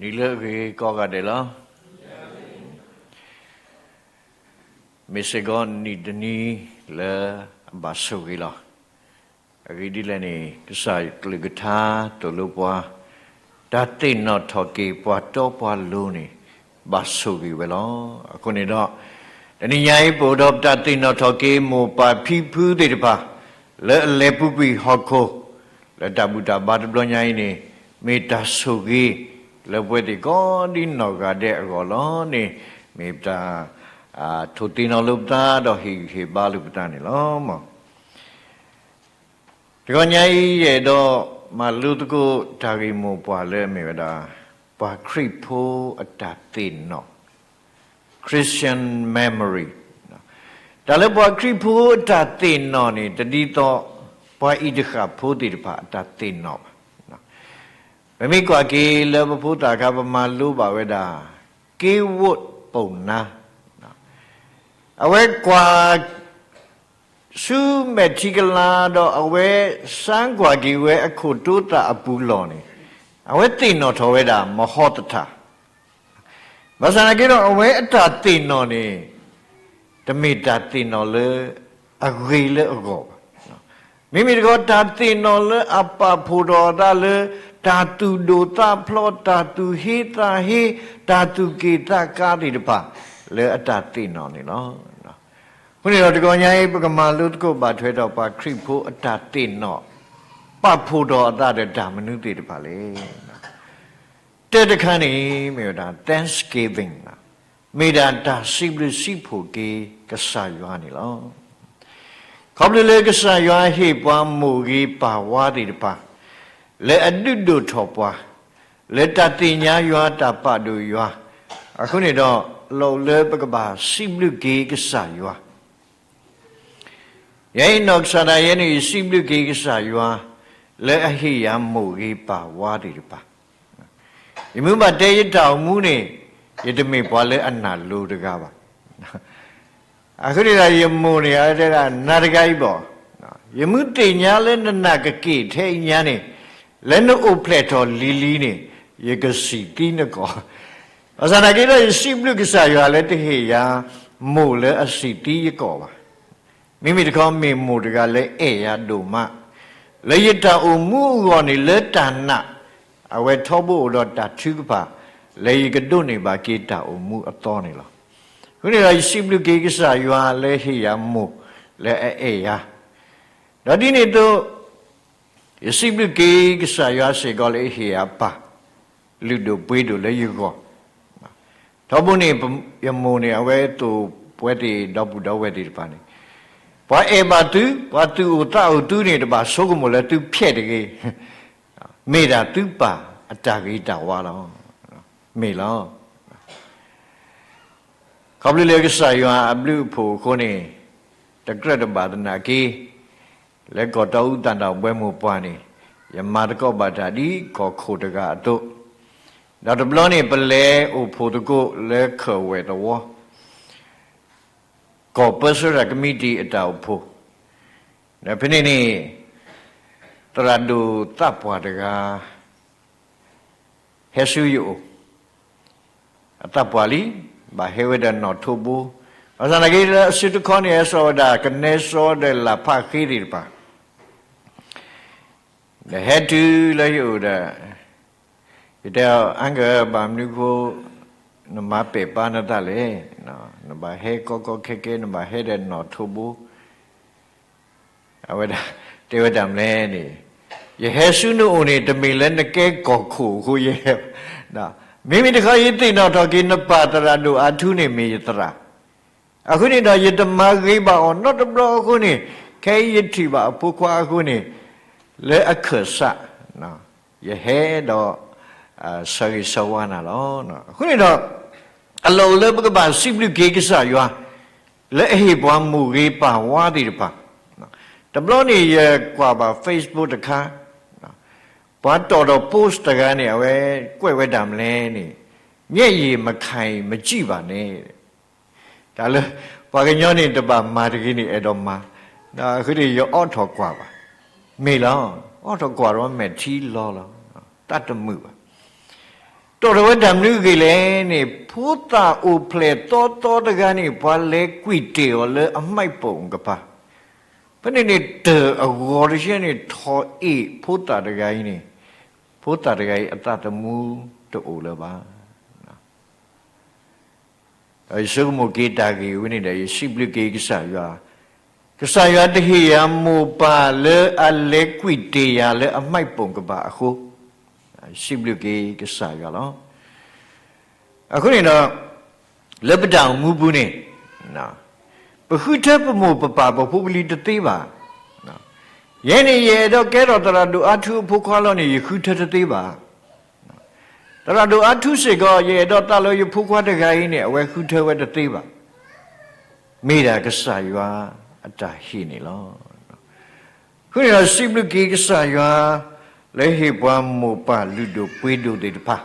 နံၤလၢအဂ့ၤကိးဂၤဒဲးလီၤ. မ့ၢ်စ့ၢ်ကီးနံၤတနံၤလၢအဘၣ်ဆိၣ်ဂ့ၤလီၤ. အဂ့ၢ်ဒ်လဲၣ်န့ၣ် ကစၢ်ကလုၢ်ကထါသိၣ်လိပှၤ, တၢ်သ့ၣ်နီၣ်ထီၣ်က့ၤပှၤတီပှၤလိၤန့ၣ် ဘၣ်ဆိၣ်ဂ့ၤဝဲလီၤ. အဃိန့ၣ်ဒီး တနံၤညါအံၤ ပအိၣ်ဒီးပတၢ်သ့ၣ်နီၣ်ထီၣ်က့ၤ မိၢ်ပၢ်ဖံဖုသ့ၣ်တဖၣ် လၢအလဲၤပူၤကွံာ်ဟီၣ်ခိၣ် လၢတၢ်ဘူၣ်တၢ်ဘါတဘျီညါအံၤန့ၣ် မ့ၢ်တၢ်ဆိၣ်ဂ့ၤ လၢပဝဲသ့ၣ်ကိးဒ်နီၢ်ဂၤဒဲးအဂီၢ်လီၤန့ၣ် မ့ၢ်ပတၢ် ထိၣ်သ့ၣ်နီၣ်လိာ်ပသး ဒီးဟ့ၣ်ဂံၢ်ဟ့ၣ်ဘါလိာ်ပသးန့ၣ်လီၤ. တဂီၤညါအံၤ ယအဲၣ်ဒိးမၤလိသကိးတၢ်ဂ့ၢ်မိၢ်ပှၢ်လၢအမ့ၢ်ဝဲဒၣ် ပှၤခရံာ်ဖိအတၢ်သ့ၣ်နီၣ် Christian memory. တၢ်လၢပှၤခရံာ်ဖိအတၢ်သ့ၣ်နီၣ်န့ၣ် တဒ်သိးပှၤအံၤတဃၣ်ဖိသ့ၣ်တဖၣ်အတၢ်သ့ၣ်နီၣ်ဘၣ်. ပမ့ၢ်ကွၢ်က့ၤလၢပဖိသၣ်အခါ ပမၤလိဘၣ်ဝဲဒၣ် က့ဝိၣ်ပိၢ်နါ, အဝဲကွၢ် ဆူမဲာ်ထံကလၤဒီး အဝဲစၢကွၢ်က့ၤဝဲအခိၣ်တိသးအပူၤလီၢ်န့ၣ် အဝဲသ့ၣ်နီၣ်ထီၣ်ဝဲဒၣ် မဟီသထၣ်. ဘၣ်ဆၣ်သနာ်က့ဒီး အဝဲအတၢ်သ့ၣ်နီၣ်န့ၣ် တမ့ၢ်တၢ်သ့ၣ်နီၣ်လၢအဂ့ၤလၢအဂီၢ်ဘၣ်. မ့မ့ၢ်တခီ တၢ်သ့ၣ်နီၣ်လၢအပာ်ဖှိၣ်ထီၣ်အသးလၢ တၢ်သူၣ်ဒိၣ်သးဖျိး, တၢ်သူၣ်ဟ့သးဟ့, တၢ်သူၣ်က့ၣ်သးကါသ့ၣ်တဖၣ် လၢအတၢ်သ့ၣ်နီၣ်န့ၣ်လီၤ. အဃိန့ၣ်ဒီး တဂီၤညါအံၤ ပကမၤလိသကိးဘၣ်ထွဲဒီး ပှၤခရံာ်ဖိအတၢ်သ့ၣ်နီၣ် ပာ်ဖှိၣ်ထီၣ်အသးဒီးတၢ်မနုၤသ့ၣ်တဖၣ်လဲၣ်. တၢတခါန့ၣ် မ့ၢ်ဝဲဒၣ် Thanksgiving လီၤ. မ့ၢ်ဒၣ်တၢ်စံးဘျုးစံးဖှိၣ်က့ၤကစၢ်ယွၤန့ၣ်လီၤ. ခီဖျိလၢကစၢ်ယွၤဟ့ၣ်ပှၤမိၢ်ဂ့ၤပၢ်ဝါသ့ၣ်တဖၣ် လၢအဒုးဒိၣ်ထီၣ်ပှၤ လၢတၢ်သ့ၣ်ညါယွၤ တၢ်ပာ်ဒိၣ်ယွၤ, အဃိန့ၣ်ဒီး လီၢ်လၢပကဘၣ်စံးဘျုးက့ၤကစၢ်ယွၤ ယဲအံၤနီၢ်ကစၢ်ဒၣ်ယဲန့ၣ် ယစံးဘျုးက့ၤကစၢ်ယွၤ လၢအဟ့ၣ်ယၤမိၢ်ဂ့ၤပၢ်ဝါသ့ၣ်တဖၣ်. ယမ့ၢ်ဘၣ်တဲယတၢ်အိၣ်မူန့ၣ် ယတမ့ၢ်ပှၤလၢအနၢ်လိၤတဂၤဘၣ်. အဃိန့ၣ်ဒီး ယမိၢ်န့ၣ် အဝဲတဲဒၣ် နၤတဂၤအံၤဘၣ်, ယမ့ၢ်သ့ၣ်ညါလၢနနၢ်ကက့ၣ်ထဲအံၤညါန့ၣ် လၢနအိၣ်ဖျဲၣ်ထီၣ်လံၤလံၤန့ၣ် ယကစံၣ်သံနကီၢ်. ဘၣ်ဆၣ်သနာ်က့ဒီး ယစံးဘျုးကစၢ်ယွၤလၢတဟ့ၣ်ယၤ မိၢ်လၢအစံၣ်သံယကီၢ်ဘၣ်. မ့မ့ၢ်တခီ မ့ၢ်မိၢ်တဂၤလၢအဲၣ်ယၤဒိၣ်မး, လၢယတၢ်အိၣ်မူအဂီၢ်န့ၣ် လၢတၢ်နာ် အဝဲထီဘိအိၣ်ဒီးတၢ်ထုကဖၣ် လၢယကဒိးန့ၢ်ဘၣ်က့ၤတၢ်အိၣ်မူအသီန့ၣ်လီၤ. အဃိန့ၣ်ဒီး ယစံးဘျုးက့ၤကစၢ်ယွၤလၢဟ့ၣ်ယၤမိၢ်လၢအအဲၣ်ယၤ, ဒီးဒ်န့ၣ်အသိး ယစံးဘျုးက့ၤကစၢ်ယွၤစ့ၢ်ကီးလၢအဟ့ၣ်ယၤပၢ် လုၢ်ဒိၣ်ပှ့ၤဒိၣ်လၢယဂီၢ်. ထီဘိန့ၣ် ယမိၢ်န့ၣ် အဝဲသိၣ်ပဝဲသ့ၣ်ဒီပုၢ်ဒီဝဲၢ်သ့ၣ်တဖၣ်န့ၣ်, ပှၤအဲၣ်ဘၣ်သု, ပှၤသူၣ်အိၣ်သးအိၣ်သုန့ၣ် တဘၣ်ဆိကမိၣ်လၢသုဖျဲၣ်တဂ့ၤ, မ့ၢ်ဒၣ်သုပၢ်အတၢ်ဂ့ၤတၢ်ဝါလီၤ. မ့ၢ်လီၤ. ခီဖျိလၢကစၢ်ယွၤအဘျုးအဖှိၣ်အဃိန့ၣ်, တကြၢးတဘၣ်သနာ်က့ လၢကီၢ်တီအူသၣ်ဒၣ်ဝဲမိၢ်ပှၢ်န့ၣ်, ယမၤသကိးဘၣ်တၢ်ဒ်ကီၢ်ခိၣ်တဂၤအသိး, ဒီးတဘျီန့ၣ် ပလဲၤအိၣ်ဖှိၣ်သကိးလၢခၢၣ်ဝဲၢ်သဝီ ကီၢ်ပၢဆှၢတၢ်ကမံးတံာ်အတၢ်အိၣ်ဖှိၣ်, ဒီးဖဲန့ၣ်န့ၣ် သရၣ်ဒိၣ်သးပှၢ်တဂၤ ဟဲဆူယအိၣ်, အသးပှၢ်လံ, ဘၣ်ဟဲဝဲဒီးနီၣ်ထိးဘိ, ဘၣ်ဆၣ်သနာ်က့လၢအစုတခီန့ၣ် ဟဲစိာ်ဝဲဒၣ်ကနဲစီဒီးလၢ်ဖးဃ့သ့ၣ်တဖၣ် ဒီးဟဲတုၤလၢယအိၣ်ဒီး, ယတဲအီၤ အါကၢ် ဘၣ်မနုၤဃိ နမၤပဲာ်ပါနသးလဲၣ်, နဘၣ်ဟဲကီကီခဲခဲ နဘၣ်ဟဲဒီးနီၣ်ထိးဘိ, အဝဲဒၣ်တဲဝဲတၢ်မနုၤလဲၣ်န့ၣ်, ယဟဲဆူနအိၣ်န့ၣ် တမ့ၢ်လၢနကဲကီၢ်ခိၣ်အဃိယဟဲ, မ့မ့ၢ်တခီယသ့ၣ်နီၣ်ထီၣ်က့ၤ နပၢ်သရၣ်ဒိၣ်အါထူန့ၣ်မ့ၢ်ယသရၣ်, အဃိန့ၣ်ဒီး ယတမၤဂ့ၤဘၣ်အီၤနီတဘျီအဃိန့ၣ်, ခဲအံၤယထံၣ်ဘၣ်အဖိခွါအဃိန့ၣ်, လၢအခၢၣ်စး ယဟဲဒီး ဆၢဂ့ၤဆၢဝါနၤလီၤ. အဃိန့ၣ်ဒီး အလီၢ်အိၣ်လၢပကဘၣ်စံးဘျုးက့ၤကစၢ်ယွၤ လၢအဟ့ၣ်ပှၤမိၢ်ဂ့ၤပၢ်ဝါသ့ၣ်တဖၣ်, တဘျီန့ၣ် ယကွၢ်ဘၣ် Facebook တခါ, ပှၤတီၢ်ဒီး post တဂၤန့ၣ် အဝဲကွဲးဝဲတၢ်မနုၤလဲၣ်န့ၣ်, မျက်ရည်မခံရင် မကြည့်ပါနဲ့ တၢ်လၢ ပှၤကညီန့ၣ် တဘၣ်မၤတဂ့ၤန့ၣ် အဲၣ်ဒိးမၤ, အဃိန့ၣ် ယအိးထီၣ်ကွၢ်ဘၣ်, မ့ၢ်လီၤ, အိးထီၣ်ကွၢ်ဒီးမဲာ်ထံလီၤလီၤ, တၢ်တမုာ်ဘၣ်. တီၣ်ထီၣ်ဝဲတၢ်မနုၤအဂ့ၢ်လဲၣ်န့ၣ် ဖိသၣ်အိၣ်ဖျဲၣ်သီသီတဂၤန့ၣ် ပှၤလဲၤကွံာ်တ့ၢ်အီၤလၢအမှိုက်ပုံကပၤ, ဖဲန့ၣ်န့ၣ် တၢၢ်အဂီၤတဆဲန့ၣ် ထီၣ်အ့ၣ်ဖိသၣ်တဂၤအံၤန့ၣ်, ဖိသၣ်တဂၤအံၤအသးသမူတအိၣ်လၢၤဘၣ်. ဒီးယဆိကမိၣ်က့ၤတၢ်ဂ့ၢ်ဝဲန့ၣ်ဒီး ယစံးဘျုးက့ၤကစၢ်ယွၤ, ကစၢ်ယွၤတဟ့ၣ်ယၤမိၢ်ပၢ်လၢအလဲၤကွံာ်တ့ၢ်ယၤလၢအမှိုက်ပုံကပၤအဃိ, ယစံးဘျုးက့ၤကစၢ်ယွၤလီၤ. အဃိန့ၣ်ဒီး လၢပတၢ်အိၣ်မူပူၤန့ၣ် ပဃုထၢပမိၢ်ပပၢ်ပဖိပလံၤတသ့ဘၣ်. ယဲန့ၣ် ယအဲၣ်ဒိးကဲထီၣ်သရၣ်ဒိၣ်အါထူအဖိခွါလီၤန့ၣ် ယဃုထၢတသ့ဘၣ်. သရၣ်ဒိၣ်အါထူစ့ၢ်ကီး ယအဲၣ်ဒိးသးလၢယဖိခွါတဂၤအံၤန့ၣ် အဝဲဃုထၢဝဲတသ့ဘၣ်. မ့ၢ်ဒၣ်ကစၢ်ယွၤအတၢ်ဟ့ၣ်န့ၣ်လီၤ. အဃိန့ၣ်ဒီး စံးဘျုးက့ၤကစၢ်ယွၤ လၢဟ့ၣ်ပှၤမိၢ်ပၢ်လုၢ်ဒိၣ်ပှ့ၤဒိၣ်သ့ၣ်တဖၣ်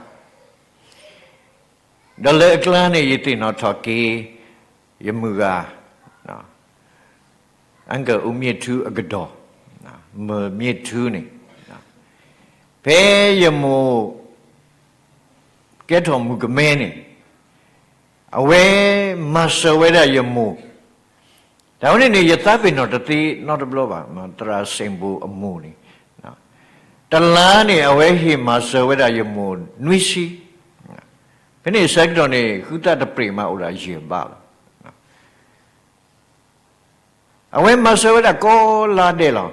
ဒီးလၢအကျါန့ၣ် ယသ့ၣ်နီၣ်ထီၣ်က့ၤ ယမုၢ်ဂၤ အကအိၣ်မ့ၢ်ထူအကဒီး မ့ၢ်မ့ၢ်ထူန့ၣ် ဖဲယမိၢ်ကဲထီၣ်မုၣ်ကမဲန့ၣ် အဝဲမၤစၢၤဝဲဒၣ်ယမိၢ်, တၢ်ဝဲန့ၣ်န့ၣ် ယသးပ့ၤနီၣ်တသ့နီတဘျီဘၣ်, သရၣ်စ့ၣ်ဘိၣ်အမိၢ်န့ၣ် တလါန့ၣ် အဝဲဟ့ၣ်မၤစၢၤဝဲဒၣ်ယမိၢ်နွံဆံ, ဖဲန့ၣ်ဆၢကတီၢ်န့ၣ် ဃုသးတပြံးမးအိၣ်ဒၣ်ယဲၢ်ဘးလီၤ. အဝဲမၤစၢၤဝဲဒၣ်ကိးလါဒဲးလီၤ.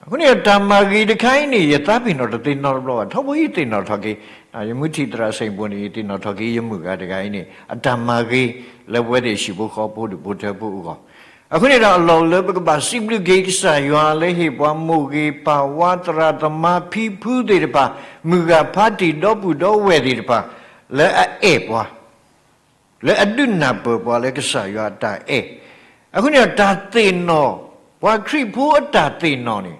အဃိန့ၣ် တၢ်မၤဂ့ၤတခါအံၤန့ၣ် ယသးပ့ၤနီၣ်တသ့နီတဘျီဘၣ်, ထီဘိယသ့ၣ်နီၣ်ထီၣ်က့ၤ, ယမုၢ်ထံၣ်သရၣ်စ့ၣ်ဘိၣ်န့ၣ် ယသ့ၣ်နီၣ်ထီၣ်က့ၤ ယမုၢ်ဂၤတဂၤအံၤန့ၣ် အတၢ်မၤဂ့ၤ လၢပဝဲသ့ၣ်ဟံၣ်ဖိဃီဖိဒီးဖိထၢဖိအဂီၢ်, အဃိန့ၣ်ဒီး အလီၢ်လၢပကဘၣ်စံးဘျုးက့ၤကစၢ်ယွၤလၢဟ့ၣ်ပှၤမိၢ်ဂ့ၤပၢ်ဝါသရၣ်သမါဖံဖုသ့ၣ်တဖၣ်, မုၢ်ဂၤဖါတံၢ်ဒီပုၢ်ဒီဝဲၢ်သ့ၣ်တဖၣ် လၢအအဲၣ်ပှၤ လၢအဒုးနၢ်ပၢၢ်ပှၤလၢကစၢ်ယွၤအတၢ်အဲၣ်, အဃိန့ၣ်ဒီး တၢ်သ့ၣ်နီၣ်, ပှၤခရံာ်ဖိအတၢ်သ့ၣ်နီၣ်န့ၣ်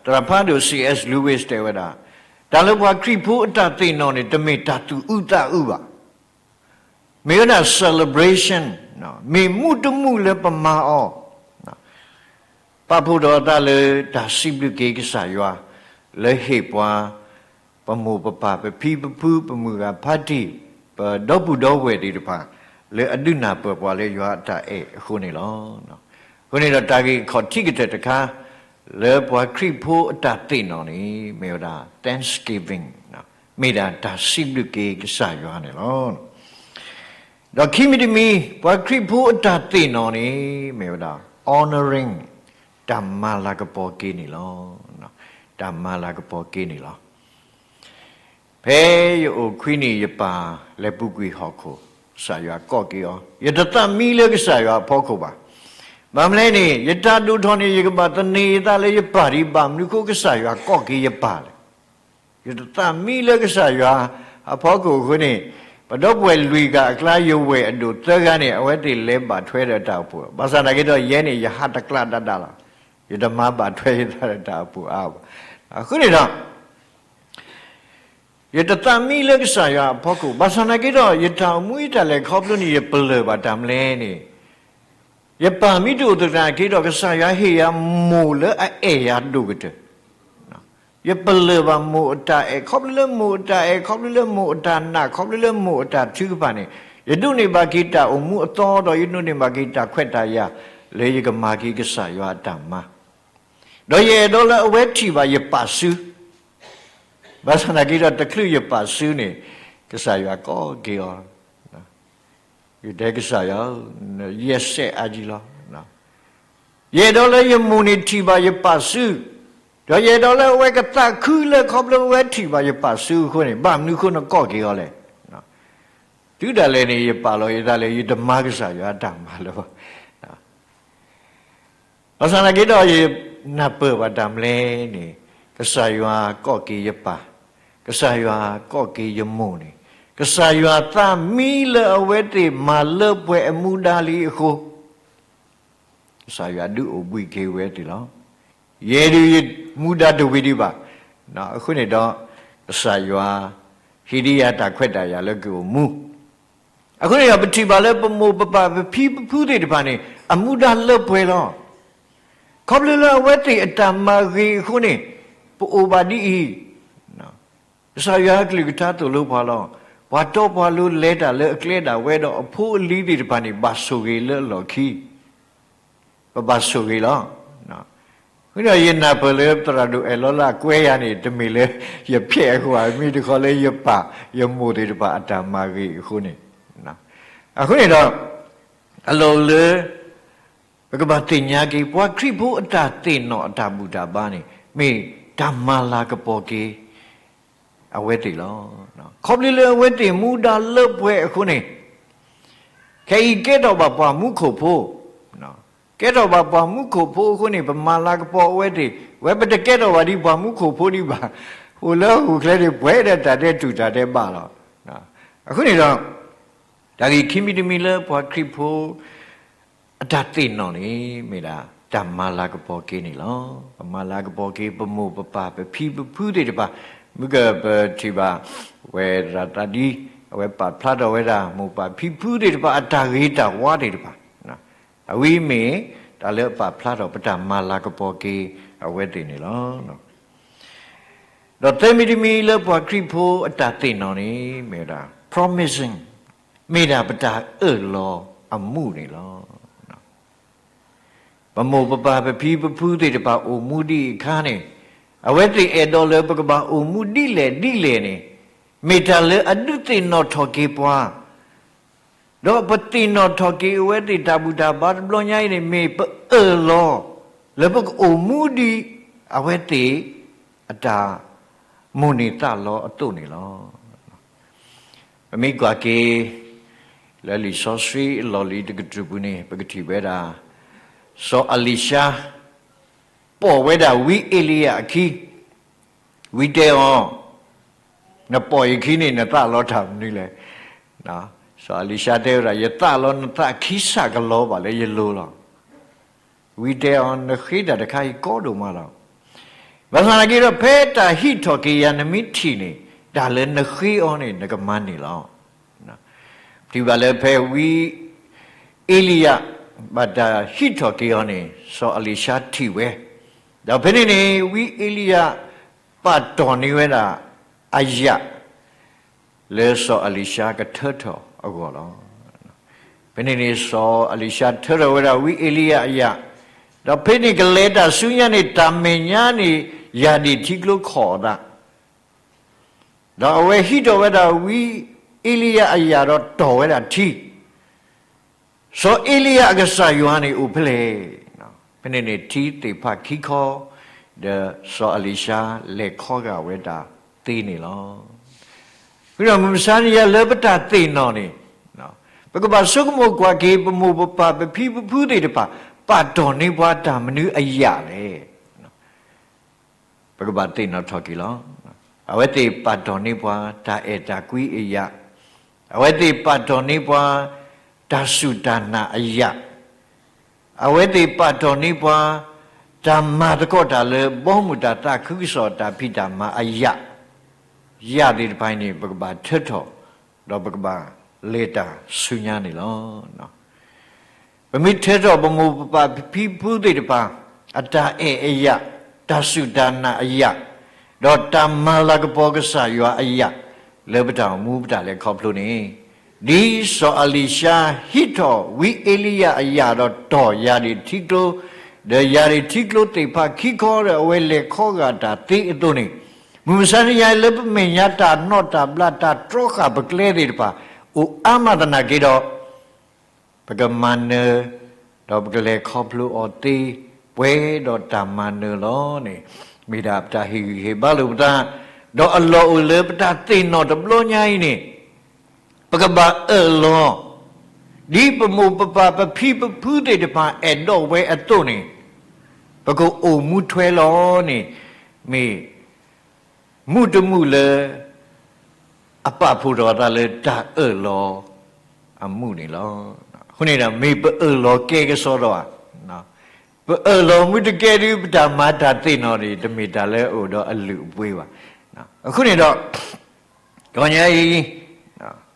သရၣ်ဖးဒိၣ် C S Lewis တဲဝဲဒၣ်, တၢ်လၢပှၤခရံာ်ဖိအတၢ်သ့ၣ်နီၣ်န့ၣ် တမ့ၢ်တၢ်သူၣ်အုးသးအုးဘၣ်. မ့ၢ်ဝဲဒၣ် celebration, မ့ၢ်မူးတမူးလၢပမၤအီၤ, ပာ်ဖှိၣ်ထီၣ်အသးလၢတၢ်စံးဘျုးက့ၤကစၢ်ယွၤ လၢဟ့ၣ်ပှၤ ပမိၢ်ပပၢ် ပဖံပဖု ပမုၢ်ဂၤဖါတံၢ် ပဒီပုၢ်ဒီဝဲၢ်သ့ၣ်တဖၣ် လၢအဒုးနၢ်ပၢၢ်ပှၤလၢယွၤအတၢ်အဲၣ်အဃိန့ၣ်လီၤ. အဃိန့ၣ်ဒီး တၢ်ဂ့ၢ်အခီၣ်ထံးကတၢၢ်တခါ လၢပှၤခရံာ်ဖိအတၢ်သ့ၣ်နီၣ်န့ၣ် မ့ၢ်ဝဲဒၣ် Thanksgiving, မ့ၢ်ဒၣ်တၢ်စံးဘျုးက့ၤကစၢ်ယွၤန့ၣ်လီၤ. ဒီးခံမံၤတမံၤ ပှၤခရံာ်ဖိအတၢ်သ့ၣ်နီၣ်န့ၣ် မ့ၢ်ဝဲဒၣ် honoring, တၢ်မၤလၤကပီၤက့ၤန့ၣ်လီၤ. တၢ်မၤလၤကပီၤက့ၤန့ၣ်လီၤ. ဖဲယအိၣ်ခွံနံၣ်ယပၢ်လဲၤပူၤကွံာ်ဟီၣ်ခိၣ်, ကစၢ်ယွၤကိးက့ၤအီၤ, ယတသးမံလၢကစၢ်ယွၤအဖီခိၣ်ဘၣ်. ဘၣ်မနုၤလဲၣ်န့ၣ် ယတၢ်ဒိၣ်ထီၣ်န့ၣ် ယကဘၣ်သန့ၤယသးလၢယပၢ်ဒံးဘၣ်, မနုၤအဃိကစၢ်ယွၤကိးက့ၤယပၢ်လဲၣ်. ယတသးမံလၢကစၢ်ယွၤအဖီခိၣ်အဃိန့ၣ်, ပဒီပုၢ်ဝဲၢ်လွံၢ်ဂၤအကျါ ယဝဲၢ်အဒိၣ်သၢဂၤန့ၣ် အဝဲသ့ၣ်လဲၤဘၣ်ထွဲဒီးတၢ်အိၣ်ဖှိၣ်, ဘၣ်ဆၣ်သနာ်က့ဒီး ယဲန့ၣ် ယဟးတကျးဒၣ်ဒၣ်လီၤ. ယတမၤဘၣ်ထွဲယသးဒီးတၢ်အိၣ်ဖှိၣ်အါဘၣ်. အဃိန့ၣ်ဒီး ယတသးမံလၢကစၢ်ယွၤအဖီခိၣ်, ဘၣ်ဆၣ်သနာ်က့ဒီး ယတၢ်အိၣ်မူယတၢ်လဲၤခီဖျိန့ၣ် ယပလၢၢ်ဘၣ်တၢ်မနုၤလဲၣ်န့ၣ်, ယပၢ်မ့ၢ်တအိၣ်သနာ်က့ဒီး ကစၢ်ယွၤဟ့ၣ်ယၤမိၢ်လၢအအဲၣ်ယၤဒိၣ်ကတၢၢ်. ယပလၢၢ်ဘၣ်မိၢ်အတၢ်အဲၣ်, ခီဖျိလၢမိၢ်အတၢ်အဲၣ်, ခီဖျိလၢမိၢ်အတၢ်နာ်, ခီဖျိလၢမိၢ်အတၢ်ထုကဖၣ်န့ၣ်, ယဒိးန့ၢ်ဘၣ်က့ၤတၢ်အိၣ်မူအသီဒီး ယဒိးန့ၢ်ဘၣ်က့ၤတၢ်ခွဲးတၢ်ယာ် လၢယကမၤက့ၤကစၢ်ယွၤအတၢ်မၤ ဒီးယအဲၣ်ဒိးလၢအဝဲထံၣ်ဘၣ်ယပာ်စု, ဘၣ်ဆၣ်သနာ်က့ဒီး တချုးယပာ်စုန့ၣ် ကစၢ်ယွၤကိးက့ၤအီၤ, ယတဲကစၢ်ယွၤ, ယဲၢ်စဲးအါကံလီၤ. ယအဲၣ်ဒိးလၢယမိၢ်န့ၣ်ထံၣ်ဘၣ်ယပာ်စု, ဒီးယအဲၣ်ဒိးလၢအဝဲကသးခုလၢခီဖျိအဝဲထံၣ်ဘၣ်ယပာ်စုအဃိန့ၣ် ဘၣ်မနုၤအဃိနကိးက့ၤအီၤလဲၣ်. တုၤဒၣ်လဲာ်န့ၣ် ယပာ်လီၤယသးလၢ ယတမၤကစၢ်ယွၤအတၢ်မၤလၢၤဘၣ်. ဘၣ်ဆၣ်သနာ်က့ဒီး ယနၢ်ပၢၢ်ဘၣ်တၢ်မနုၤလဲၣ်န့ၣ်, ကစၢ်ယွၤကိးက့ၤယပၢ်, ကစၢ်ယွၤကိးက့ၤယမိၢ်န့ၣ်, ကစၢ်ယွၤသးမံလၢအဝဲသ့ၣ်မၤလၢပှဲၤအမူဒါလံအဃိ, ကစၢ်ယွၤဒုးအိၣ်ဘှံးက့ၤဝဲသ့ၣ်လီၤ. ယဲဒုးယမူဒါတဝံၤဒံးဘၣ်. အဃိန့ၣ်ဒီး ကစၢ်ယွၤ ဟ့ၣ်ဒံးယၤတၢ်ခွဲးတၢ်ယာ်လၢကအိၣ်မူ အဃိန့ၣ်ဒီး ပထံၣ်ဘၣ်လၢပမိၢ်ပပၢ်ပဖံပဖုသ့ၣ်တဖၣ်န့ၣ် အမူဒါလၢပှဲၤလီၤ. ခီဖျိလၢအဝဲသ့ၣ်အတၢ်မၤဂ့ၤအဃိန့ၣ် ပအိၣ်ဘၣ်ဒ်အံၤ. ကစၢ်ယွၤအကလုၢ်ကထါသိၣ်လိပှၤလီၤ. ပှၤတီပှၤလိၤလဲၤတၢ်လၢအကျဲဒၣ်ဝဲဒီးအဖိအလံၤသ့ၣ်တဖၣ်န့ၣ် ဘၣ်ဆိၣ်ဂ့ၤလၢအလီၢ်ခံ, ပဘၣ်ဆိၣ်ဂ့ၤလီၤ. အဃိဒီးယနၢ်ပၢၢ်လၢသရၣ်ဒိၣ်အဲၣ်လီၤလၢအကွဲယၤန့ၣ် တမ့ၢ်လၢယဖျဲးအဃိဧါ, မ့ၢ်တခီလၢယပၢ်ယမိၢ်သ့ၣ်တဖၣ်အတၢ်မၤဂ့ၤအဃိန့ၣ်, အဃိန့ၣ်ဒီး အလီၢ်လၢ ပကဘၣ်သ့ၣ်ညါက့ၤ ပှၤခရံာ်ဖိအတၢ်သ့ၣ်နီၣ်အတၢ်ဘူၣ်တၢ်ဘါန့ၣ် မ့ၢ်တၢ်မၤလၤကပီၤက့ၤ အဝဲသ့ၣ်လီၤ. ခီဖျိလၢအဝဲသ့ၣ်မူဒါလၢပှဲၤအဃိန့ၣ်, ခဲအံၤကဲထီၣ်ဘၣ်ပှၤမူခိၣ်ဖိ, ကဲထီၣ်ဘၣ်ပှၤမူခိၣ်ဖိအဃိန့ၣ် ပမၤလၤကပီၤအဝဲသ့ၣ်, ဝဲပတကဲထီၣ်ဘၣ်ဒ်ပှၤမူခိၣ်ဖိဒံးဘၣ်, အိၣ်လၢဟီၣ်ခိၣ်ချၢန့ၣ် ပှဲၤဒီးတၢ်ဒဲးတူၢ်တၢ်ဒဲးဘးလီၤ. အဃိန့ၣ်ဒီး တၢ်ဂ့ၢ်ခံမံၤတမံၤလၢပှၤခရံာ်ဖိ အတၢ်သ့ၣ်နီၣ်န့ၣ် မ့ၢ်ဒၣ်တၢ်မၤလၤကပီၤက့ၤန့ၣ်လီၤ. ပမၤလၤကပီၤက့ၤ ပမိၢ်ပပၢ်ပဖံပဖုသ့ၣ်တဖၣ်, မုၢ်ကပထံၣ်ဘၣ်ဝဲသရၣ်သးဒံ, အဝဲပာ်ဖျါထီၣ်ဝဲဒၣ် မိၢ်ပၢ်ဖံဖုသ့ၣ်တဖၣ် အတၢ်ဂ့ၤတၢ်ဝါသ့ၣ်တဖၣ်, အဝဲအံၤမ့ၢ်တၢ်လၢအပာ်ဖျါထီၣ်ပတၢ်မၤလၤကပီၤက့ၤအဝဲသ့ၣ်န့ၣ်လီၤ. ဒီးသၢမံၤတမံၤလၢပှၤခရံာ်ဖိအတၢ်သ့ၣ်နီၣ်န့ၣ် မ့ၢ်ဝဲဒၣ် promising, မ့ၢ်ဒၣ်ပတၢ်အၢၣ်လီၤအမူးန့ၣ်လီၤ. ပမိၢ်ပပၢ်ပဖံပဖုသ့ၣ်တဖၣ်အိၣ်မူဒံးအခါန့ၣ်, အဝဲသ့ၣ်အဲၣ်ဒိးလၢပကဘၣ်အိၣ်မူဒ်လဲၣ်ဒ်လဲၣ်န့ၣ်, မ့ၢ်တၢ်လၢအဒုးသ့ၣ်နီၣ်ထီၣ်က့ၤပှၤ ဒီးပသ့ၣ်နီၣ်ထီၣ်က့ၤအဝဲသ့ၣ်တၢ်ဘူၣ်တၢ်ဘါတဘျီညါအံၤန့ၣ် မ့ၢ်ပအၢၣ်လီၤလၢပကအိၣ်မူဒ်အဝဲသ့ၣ်အတၢ်မိၣ်န့ၢ်သးလီအသိးန့ၣ်လီၤ. ပမ့ၢ်ကွၢ်က့ၤ လၢလံာ်စီဆှံအလီၢ်လံၤတကတြူၢ်ပူၤန့ၣ် ပကထံၣ်ဝဲဒၣ် စီၤအလံၤၡါ ပိာ်ဝဲဒၣ်ဝံအ့လံယၤအခံ, ဝံတဲအီၤ, နပိာ်ယခံန့ၣ် နသးလီတၢ်မနုၤလဲၣ်. စီၤအလံၤၡါတဲဝဲဒၣ် ယသးလီနသးခံစးကလီဘၣ်လၢယလိၤလီၤ. ဝံတဲအီၤ နဃ့တၢ်တခါအံၤကီဒိၣ်မးလီၤ. ဘၣ်ဆၣ်သနာ်က့ဒီး ဖဲတၢ်ဟံးထီၣ်က့ၤယၤနမ့ၢ်ထံၣ်န့ၣ် တၢ်လၢနဃ့အီၤန့ၣ် နကမၤန့ၢ်လီၤ. ထံၣ်ဘၣ်လၢဖဲဝံအ့လံယၤ ဘၣ်တၢ်ဟံးထီၣ်က့ၤအီၤန့ၣ် စီၤအလံၤၡါထံၣ်ဝဲ, ဒီးဖဲန့ၣ်န့ၣ် ဝံအ့လံယၤ ပာ်တီၢ်န့ၢ်ဝဲဒၣ် အယၣ် လၢစီၤအလံၤၡါကထၢထီၣ်အဂီၢ်လီၤ. ဖဲန့ၣ်န့ၣ် စီၤအလံၤၡါထၢထီၣ်ဝဲဒၣ်ဝံအ့လံယၤအယၣ်, ဒီးဖဲန့ၣ်ကလဲၤတၢ်ဆူညါန့ၣ် တၢ်မဲာ်ညါန့ၣ် ယၢ်ဒ့ၣ်ထံကျိခီၣ်အသး, ဒီးအဝဲဟံးထီၣ်ဝဲဒၣ်ဝံအ့လံယၤအယၣ်ဒီးတီၢ်ဝဲဒၣ်ထံ စီၤအ့လံယၤအကစၢ်ယွၤန့ၣ်အိၣ်ဖဲလဲၣ်. ဖဲန့ၣ်န့ၣ်ထံသ့ၣ်ဖးခံခီ, ဒီးစီၤအလံၤၡါလဲၤခီဂာ်ဝဲဒၣ်သ့န့ၣ်လီၤ. ဃုာ်ဒီးမုၢ်မဆါန့ၣ်ယၤလၢပတၢ်သ့ၣ်နီၣ်န့ၣ်, ပကဘၣ်ဆိကမိၣ်ကွၢ်က့ၤ ပမိၢ်ပပၢ်ပဖံပဖုသ့ၣ်တဖၣ် ပာ်တီၢ်န့ၢ်ပှၤတၢ်မနုၤအယၣ်လဲၣ်. ပကဘၣ်သ့ၣ်နီၣ်ထီၣ်က့ၤလီၤ. အဝဲသ့ၣ်ပာ်တီၢ်န့ၢ်ပှၤတၢ်အဲၣ်တၢ်ကွံအယၣ်, အဝဲသ့ၣ်ပာ်တီၢ်န့ၢ်ပှၤ တၢ်စူၢ်တၢ်နာ်အယၣ်, အဝဲသ့ၣ်ပာ်တီၢ်န့ၢ်ပှၤ တၢ်မၤသကိးတၢ်လၢဘီမုၢ်တၢ်သးခုကစီၣ်တၢ်ဖံးတၢ်မၤအယၣ်, ယၣ်သ့ၣ်တဖၣ်အံၤန့ၣ် ပကဘၣ်ထၢထီၣ်, ဒီးပကဘၣ်လဲၤတၢ်ဆူညါန့ၣ်လီၤ. ပမ့ၢ်ထၢထီၣ်ပမိၢ်ပပၢ်ပဖံပဖုသ့ၣ်တဖၣ် အတၢ်အဲၣ်အယၣ်, တၢ်စူၢ်တၢ်နာ်အယၣ်, ဒီးတၢ်မၤလၤကပီၤကစၢ်ယွၤအယၣ် လၢပတၢ်အိၣ်မူပတၢ်လဲၤခီဖျိန့ၣ်, ဒ်စီၤအလံၤၡါဟံးထီၣ်ဝံအ့လံယၤအယၣ်ဒီးတီၢ်ယၢ်ဒ့ၣ်ထံကျိ, ဒီးယၢ်ဒ့ၣ်ထံကျိသ့ၣ်ဖးခံခီဒီးအဝဲလဲၤခီဂာ်တၢ်သ့အသိးန့ၣ်, မုၢ်မဆါတနံၤညါလၢပမဲာ်ညါတၢ်နီၣ်တၢ်ဘျးတၢ်တြီဃာ်ပကျဲသ့ၣ်တဖၣ် အိၣ်အါမးသနာ်က့ဒီး ပကမၤနၢၤ, ဒီးပကလဲၤခီဖျိအီၤသ့, ပှဲၤဒီးတၢ်မၤနၢၤလီၤန့ၣ်, မ့ၢ်ဒၣ်ပတၢ်ဟ့ၣ်ဂံၢ်ဟ့ၣ်ဘါလိာ်ပသး, ဒီးအလီၢ်အိၣ်လၢပတၢ်သ့ၣ်နီၣ်တဘျီညါအံၤန့ၣ်, ပကဘၣ်အၢၣ်လီၤ, ဒ်ပမိၢ်ပပၢ်ပဖံပဖုသ့ၣ်တဖၣ်အဲၣ်ဒိးဝဲအသိးန့ၣ်, ပကအိၣ်မူထွဲလီၤန့ၣ်, မ့ၢ် မူးတမူးလၢ အပာ်ဖှိၣ်ထီၣ်အသးလၢတၢ်အၢၣ်လီၤအမူးန့ၣ်လီၤ. အဃိန့ၣ်ဒီး မ့ၢ်ပအၢၣ်လီၤကဲကစီဒီဧါ, ပအၢၣ်လီၤမူးတကဲဒုး ပတၢ်မၤတၢ်သ့ၣ်နီၣ်န့ၣ် တမ့ၢ်တၢ်လၢအအိၣ်ဒီးအလုၢ်အပှ့ၤဘၣ်. အဃိန့ၣ်ဒီး တဂီၤညါအံၤ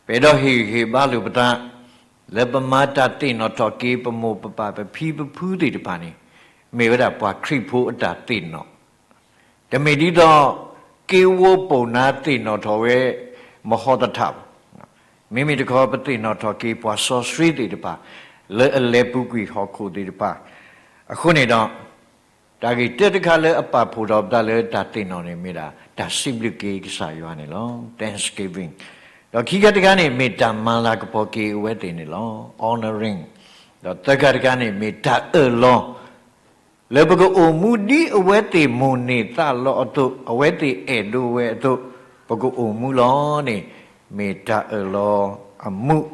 ပအဲၣ်ဒိးဟ့ၣ်ဂံၢ်ဟ့ၣ်ဘါလိာ်ပသး လၢပမၤတၢ်သ့ၣ်နီၣ်ထီၣ်က့ၤ ပမိၢ်ပပၢ်ပဖံပဖုသ့ၣ်တဖၣ်န့ၣ် မ့ၢ်ဝဲဒၣ်ပှၤခရံာ်ဖိအတၢ်သ့ၣ်နီၣ်, တမ့ၢ်ဒ်သိး က့ဝီပိာ်နါသ့ၣ်နီၣ်ထီၣ်ဝဲ မဟီသထးဘၣ်. မ့မ့ၢ်တခီ ပသ့ၣ်နီၣ်ထီၣ်က့ၤပှၤစီဆှံသ့ၣ်တဖၣ် လၢအလဲၤပူၤကွံာ်ဟီၣ်ခိၣ်သ့ၣ်တဖၣ် အဃိန့ၣ်ဒီး တၢ်ဂ့ၢ်တၢတခါလၢအပာ်ဖှိၣ်ထီၣ်ပသးလၢတၢ်သ့ၣ်နီၣ်န့ၣ် မ့ၢ်ဒၣ်တၢ်စံးဘျုးက့ၤကစၢ်ယွၤန့ၣ်လီၤ. Thanksgiving. ဒီးခံခါတခါန့ၣ် မ့ၢ်တၢ်မၤလၤကပီၤက့ၤအဝဲသ့ၣ်န့ၣ်လီၤ. Honoring. ဒီးသၢခါတခါန့ၣ် မ့ၢ်တၢ်အၢၣ်လီၤ လၢပကအိၣ်မူဒ်အဝဲသ့ၣ်မိၣ်န့ၢ်သးလီအသိး, အဝဲသ့ၣ်အဲၣ်ဒိးဝဲအသိး, ပကအိၣ်မူလီၤန့ၣ် မ့ၢ်တၢ်အၢၣ်လီၤအမူး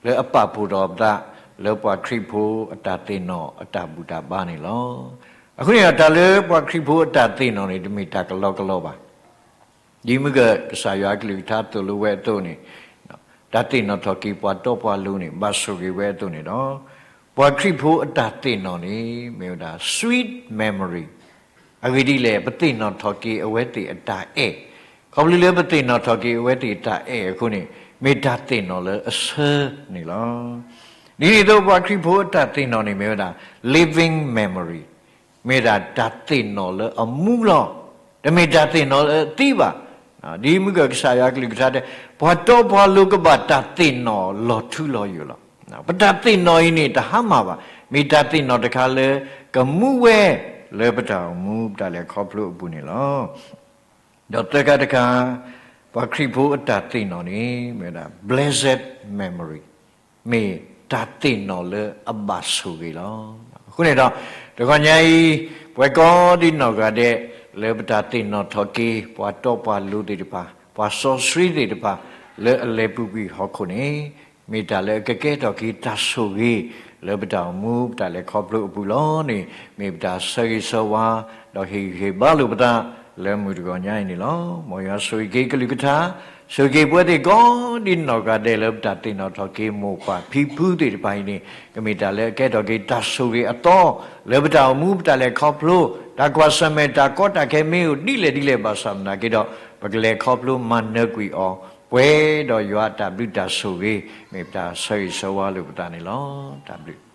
လၢအပာ်ဖှိၣ်ထီၣ်ပသး လၢပှၤခရံာ်ဖိအတၢ်သ့ၣ်နီၣ်အတၢ်ဘူၣ်တၢ်ဘါန့ၣ်လီၤ. အဃိန့ၣ်ဒီး တၢ်လၢပှၤခရံာ်ဖိအတၢ်သ့ၣ်နီၣ်န့ၣ် တမ့ၢ်တၢ်ကလီကလီဘၣ်. ဒ်မုၢ်ကစၢ်ယွၤအကလုၢ်ကထါသိၣ်လိဝဲအသိးန့ၣ်, တၢ်သ့ၣ်နီၣ်ထီၣ်က့ၤပှၤတီပှၤလိၤန့ၣ် ဘၣ်ဆိၣ်ဂ့ၤဝဲအသိးန့ၣ်ဒီး, ပှၤခရံာ်ဖိအတၢ်သ့ၣ်နီၣ်န့ၣ် မ့ၢ်ဝဲဒၣ် sweet memory. အဂ့ၢ်ဒ်လဲၣ်, ပသ့ၣ်နီၣ်ထီၣ်က့ၤအဝဲသ့ၣ်အတၢ်အဲၣ်, ခီဖျိလၢပသ့ၣ်နီၣ်ထီၣ်က့ၤအဝဲသ့ၣ်အတၢ်အဲၣ်အဃိန့ၣ် မ့ၢ်တၢ်သ့ၣ်နီၣ်လၢအဆၢန့ၣ်လီၤ. ဒ်န့ၣ်အသိး ပှၤခရံာ်ဖိအတၢ်သ့ၣ်နီၣ်န့ၣ် မ့ၢ်ဝဲဒၣ် living memory, မ့ၢ်ဒၣ်တၢ်သ့ၣ်နီၣ်လၢအမူလီၤ. တမ့ၢ်တၢ်သ့ၣ်နီၣ်လၢအသံဘၣ်. ဒ်မုၢ်ကစၢ်ယွၤအကလုၢ်ကထါတဲ, ပှၤတီပှၤလိၤကဘၣ်တၢ်သ့ၣ်နီၣ်လီၤထူလီၤယိာ်လီၤ. ပတၢ်သ့ၣ်နီၣ်အံၤန့ၣ် တဟါမၢ်ဘၣ်. မ့ၢ်တၢ်သ့ၣ်နီၣ်တခါလၢ ကမူဝဲလၢပတၢ်အိၣ်မူပတၢ်လဲၤခီဖျိအပူၤန့ၣ်လီၤ. ဒီးသၢခါတခါ, ပှၤခရံာ်ဖိအတၢ်သ့ၣ်နီၣ်န့ၣ် မ့ၢ်ဝဲဒၣ် blessed memory, မ့ၢ်တၢ်သ့ၣ်နီၣ်လၢအဘၣ်ဆိၣ်ဂ့ၤလီၤ. အဃိန့ၣ်ဒီး တဂီၤညါအံၤ ပဝဲကိးဒံနီၢ်ဂၤဒဲး လၢပတၢ်သ့ၣ်နီၣ်ထီၣ်က့ၤ ပှၤတီပှၤလိၤသ့ၣ်တဖၣ်, ပှၤစီဆှံသ့ၣ်တဖၣ် လၢအလဲၤပူၤကွံာ်ဟီၣ်ခိၣ်န့ၣ် မ့ၢ်တၢ်လၢအကကဲထီၣ်က့ၤတၢ်ဆိၣ်ဂ့ၤ လၢပတၢ်အိၣ်မူပတၢ်လဲၤခီဖျိအပူၤလီၤန့ၣ် မ့ၢ်ပတၢ်ဆၢဂ့ၤဆၢဝါ ဒီးဟ့ၣ်ဂံၢ်ဟ့ၣ်ဘါလိာ်ပသး လၢမုၢ်တဂီၤညါအံၤန့ၣ်လီၤ. မ်ယွၤဆိၣ်ဂ့ၤက့ၤကလုၢ်ကထါ, ဆိၣ်ဂ့ၤက့ၤပဝဲသ့ၣ်ကိးဒံနီၢ်ဂၤဒဲးလၢပတၢ်သ့ၣ်နီၣ်ထီၣ်က့ၤမိၢ်ပၢ်ဖံဖုသ့ၣ်တဖၣ်အံၤန့ၣ် ကမ့ၢ်တၢ်လၢအကဲထီၣ်က့ၤတၢ်ဆိၣ်ဂ့ၤအသီ လၢပတၢ်အိၣ်မူပတၢ်လဲၤခီဖျိ, တၢ်ကွၢ်ဆၢၣ်မဲာ်တၢ်ကီတၢ်ခဲမ့ၢ်အိၣ်ဒ်လဲၣ်ဒ်လဲၣ်ဘၣ်ဆၣ်သနာ်က့ဒီး ပကလဲၤခီဖျိမၤနၢၤကွံာ်အီၤ ပှဲၤဒီးယွၤအတၢ်ဘျုးတၢ်ဆိၣ်ဂ့ၤ မ့ၢ်ပတၢ်ဆၢဂ့ၤဆၢဝါလိာ်ပသးန့ၣ်လီၤ. တၢ်ဘျုး